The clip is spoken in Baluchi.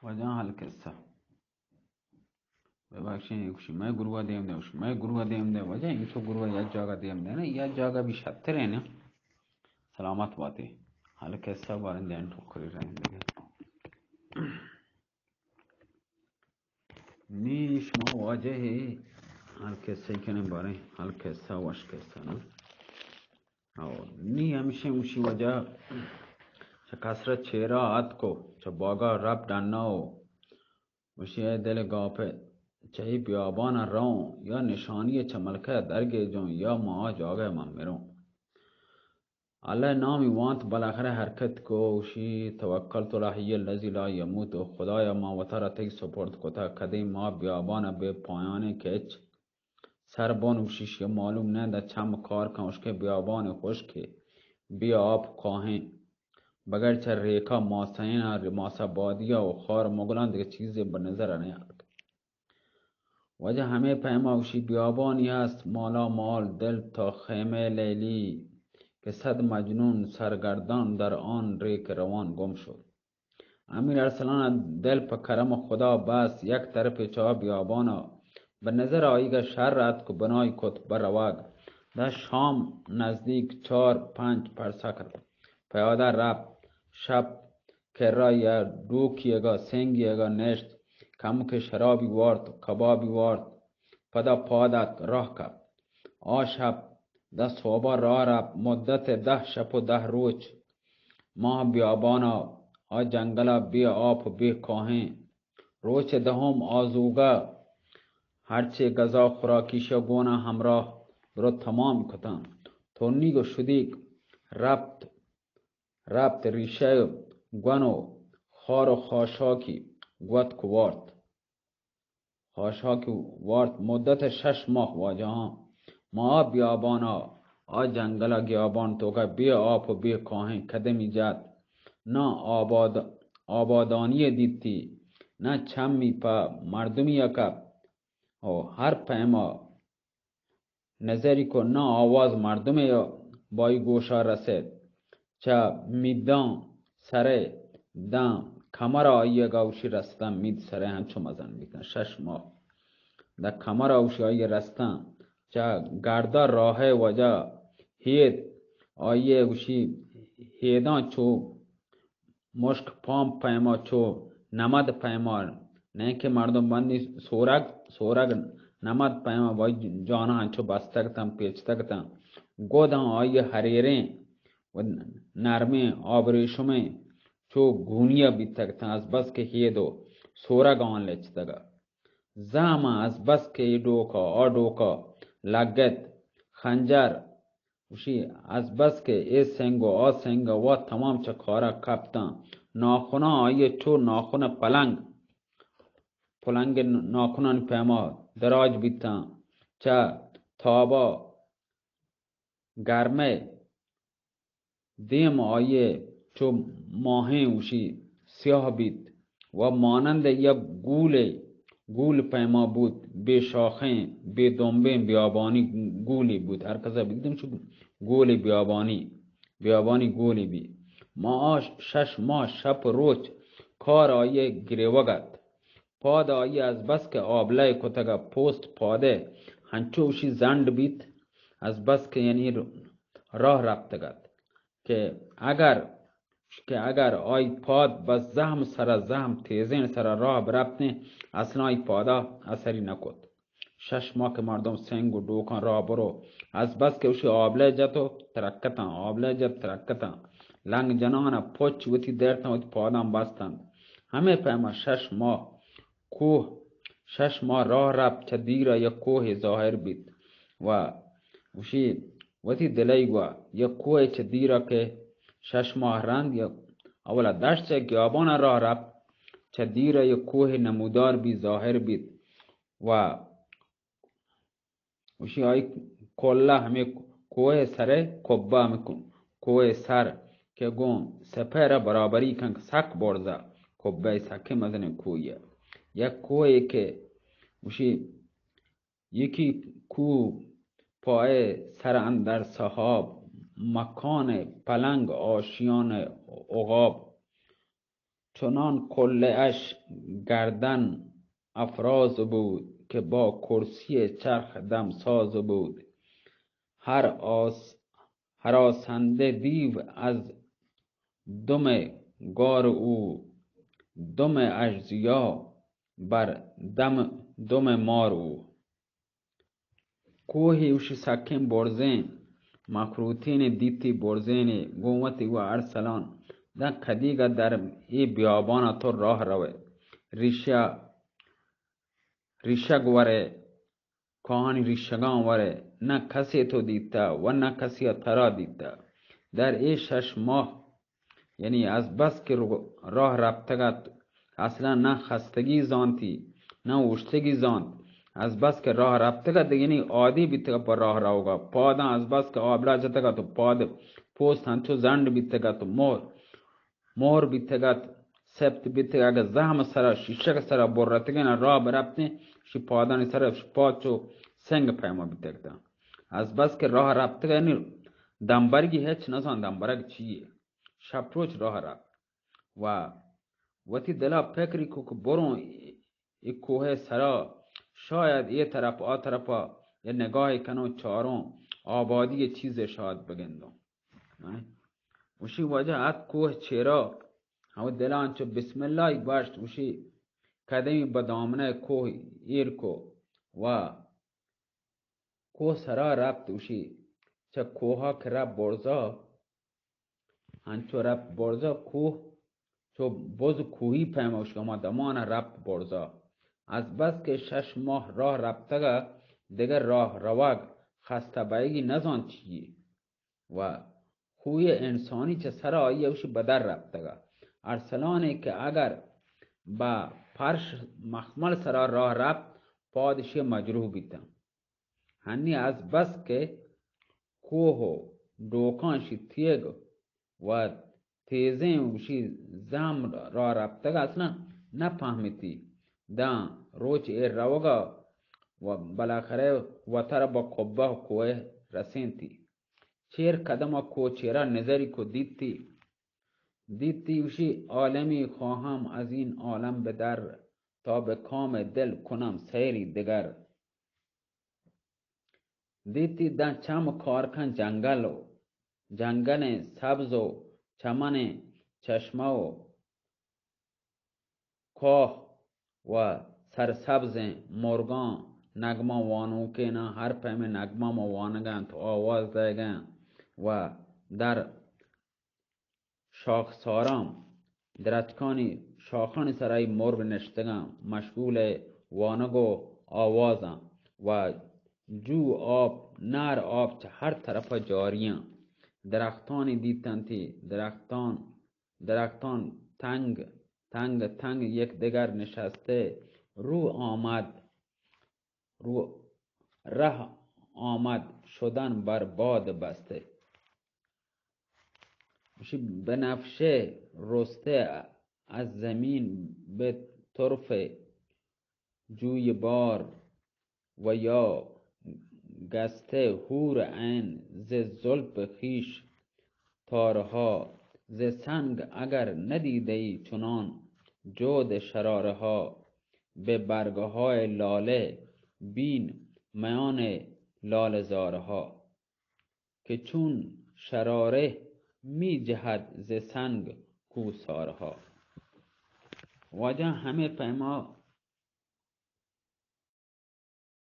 واجہ حال قصہ۔ ببخشیں، ایک شمئے گروہ دیم دے، شمئے گروہ دیم دے، واجہ این تو گروہ یا جاگہ دیم دے نا، یا جاگہ بھی شتر ہے نا۔ سلامت باتے۔ حال قصہ بارن دین ٹھوکری رہن دے۔ نی شما واجہ ہے، حال قصہ کنے بارے، حال قصہ وش قصہ نا۔ او، نی ہمشہ اوشی واجہ چہ کسرت چیرا آتکو، چہ باگا رپ ڈنا او۔ اوشی اے دل گاپے، چہ ای بیابان روں، یا نشانی چہ ملکہ درگیجوں، یا ما آ جاگہ من مروں۔ اللہ نامی وانت بالاخرہ حرکت کو، اوشی توکلت علی الحی الذی لا یموت، او خدایا ما وتارا تئی سپرد کتا، کدی ما بیابان بے پایانے کہ ہچ سر بن اوشیش یا معلوم نہ، دا چم کار کن اشکے بیابان خشکے، بے آپ کاہیں، بغیر چہ ریکا ماسین ء ماسا بادیا و خار مگلان دگہ چیزے بہ نظر ء نیاتک۔ واجہ ہمے پیما اوشی بیابانی ہست، مالا مال دل تا خیمہ لیلی کہ صد مجنون سرگردان در آن ریک روان گم شد۔ امیر ارسلان ء دل پہ کرم خدا بست، یک طرفے چہ آ بیابان ء بہ نظر آئیگ ء شر اتک و بنائی کت بہ روگ۔ داں شام نزدیک چار پنچ پرسک پیادہ رپت۔ شپ کرا یا ڈوکیگ ء سنگیگ ء نشت، کمکے شرابی وارت، کبابی وارت، پدا پاد اتک راہ کپت۔ آ شپ داں سوبا راہ رپت، مدت دہ شپ و دہ روچ ماں بیابانا، آ جنگلا بے آپ و بے کاہیں۔ روچ دہم آزوگا ہرچے غذا خوراکیشا گونا ہمراہ برو تمام کتاں۔ تونیگ و شدیگ رپت، رپت ریشہ گون و خار و خاشاکی گوتک و وارت۔ خاشاکی وارت۔ مدت شش ماہ واجہاں ما آ بیابانا، آ جنگلا گیابان توکا بے آپ و بے کاہیں قدمی جت۔ نہ آباد، آبادانی دیتی، نہ چمی پہ مردمی کپت۔ او ہر پیما نظری کو نہ آواز مردمے بائی گوشا رسیت۔ چہ میداں سرے داں کمر آئیگا اوشی رستاں، مید سرے ہنچو مزن بیتاں۔ شش ماہ داں کمر اوشی آئی رستاں۔ چہ گردا راہ وجہ ہید آئی اوشی ہیداں چو مشک پام پیما چو نمد پیما، نئے کہ مردم بندی سورگ، سورگ نمد پیما بائی جانا انچو بستگ تاں، پیچتگ تاں۔ گوداں آئی ہریریں و نرمیں آبریشمیں چو گونیا بیتگ تاں، از بس کہ ہید و سورگ آن لچتگ۔ زہم از بس کہ اے ڈوکا، آ ڈوکا لگت، خنجر گوشی، از بس کہ اے سنگ و آ سنگ و تمام چہ کارا کپتاں۔ ناخناں آئی چو ناخن پلنگ، پلنگ ناخنانی پیما دراج بیتاں۔ چہ تابا گرمے دیم آئی چو ماہیں گوشی سیاہ بیت و مانند یک گولے، گول پیما بوت، بے شاخیں، بے دمبیں بیابانی گولے بوت۔ ہر کسا بگدم چو گولے بیابانی، بیابانی گولے بی۔ ما آ شش ماہ شپ روچ کار آئی گریوگ ات۔ پاد آئی از بس کہ آبلہ کتگ ء پوست پادے ہنچو اوشی زنڈ بیت، از بس کہ یعنی راہ رپتگ ات کہ اگر، کہ اگر آئی پاد بس زہم سرا زہم، تیزیں سرا راہ برپتیں، اصلاً آئی پادا اثری نہ کت۔ شش ماہ کہ مردم سنگ و ڈوکاں راہ برو، از بس کہ اوشی آبلہ جت و ترکتاں، آبلہ جت ترکتاں، لنگ جنان ء پچ وتی درتاں وتی پاداں بستنت۔ ہمے پیما شش ماہ کوہ، شش ماہ راہ رپت، چہ دیرا یک کوہے ظاہر بیت و گوشی وتی دلئی گوا یک کوہے چہ دیرا کہ شش ماہ رند یک اولا دشت چہ گیابانا راہ رپت، چہ دیرا یک کوہے نمودار بیت، ظاہر بیت و گوشی آئی کلا ہمے کوہ سرے کبہ، ہمے کوہ سر کہ گوں سپہر ء برابری کن، سک برزا کبہ، سکیں مزنیں کوہی ء۔ یک کوہے کہ گوشی یکی کوہ پائے سر اندر سحاب، مکان پلنگ آشیان عقاب۔ چنان کل اش گردن افراز بود، که با کرسی چرخ دمساز بود. هر آس-، هراسنده دیو از دم گار او، دم اژدیا بر دم، دم مار او. کوہی اوشی سکیں برزیں، مخروطین دیتی برزین، گوں وتی و ارسلان داں کدیگا در اے بیابانا تو راہ روئے، ریشہ، ریشگ ورئے، کاہانی ریشگاں ورئے، نہ کسے تو دیتا و نہ کسی ترا دیتا. در اے شش ماہ یعنی از بس کہ رو-، راہ رپتگ ات، اصلاً نہ خستگی زانتی، نہ اوشتگی زانت. از بس کہ راہ رپتگ ات، یعنی عادی بیتگ ات پہ راہ روگا. پاداں از بس کہ آبلہ جتگ ات و پاد پوست انچو زنڈ بیتگ ات و مہر، مہر بیتگ ات، سپت بیتگ. اگہ زہم سرا، شیشگ سرا برتگین راہ برپتیں، شی پادانی سرا شی پاد چو سنگ پیما بیتگ ات. از بس کہ راہ رپتگ، یعنی دمبرگی ہچ نزان، دمبرگ چیے؟ شپ روچ راہ رپت و وتی دلا پکری کو کہ بروں اے کوہ سرا، شاید اے طرف آ طرفا اے نگاہ کنوں چاروں آبادی چیزے شاید بگندوں. گوشی واجہ ات کوہ چیرا، ہمو دلان چو بسم اللہ گوشت، گوشی قدمی بہ دامنہ کوہ ایر کو و کوہ سرا رپت. گوشی چہ کوہا کہ رپت برزا، انچو رپت برزا کوہ چو بز کوہی پیما، گوشی ہما دمانا رپت برزا. از بس کہ شش ماہ راہ رپتگا، دگہ راہ روگ خستہ بئیگی نزانت چیے. و خوی انسانی چہ سرا آئی اوشی بدر رپتگا. ارسلانے کہ اگر با پرش مخمل سرا راہ رپت، پادشی مجروح بیتن. ہنی از بس کہ کوہ و ڈوکان شی تیگ و تیزیں اوشی زہم راہ رپتگ اصلاً نہ پہمتی. داں روچ اے روگا و بالاخرہ وتر با قبہ و کوہ رسینتی. چیر قدم ء کوچیرا نظری کو دیتی، دیتی گوشی، عالمی خواهم از این عالم به در، تا به کام دل کنم سیری دگر. دیتی داں چم کارکن جنگل و جنگلیں سبز و چمنیں چشمہ و کاہ و سرسبزیں مرگاں نگمہ وانوکیناں ہر پیمیں نگمہ ما وانگ ء انت و آواز دئیگ ء انت و در شاخساراں درچکانی شاخانی سرا اے مرگ نشتگاں، مشغول ء وانگ و آوازاں و جو آپ، نہر آپ چہ ہر طرف ء جاریاں. درختانی دیتنتی، درختان درختان تنگ تنگ تنگ یک دگر نشسته، رو آمد، رو ره آمد شدن بر باد بسته. گوشی، بنفشه رسته از زمین به طرف جویبار و یا گسته حور عین ز زلف خویش تارها، ز سنگ اگر ندیده‌ای چنان جود شرارها، به برگهای لاله بین میان لاله زارها. که چون شراره می‌جهد ز سنگ کوهسارها. واجہ ہمے پیما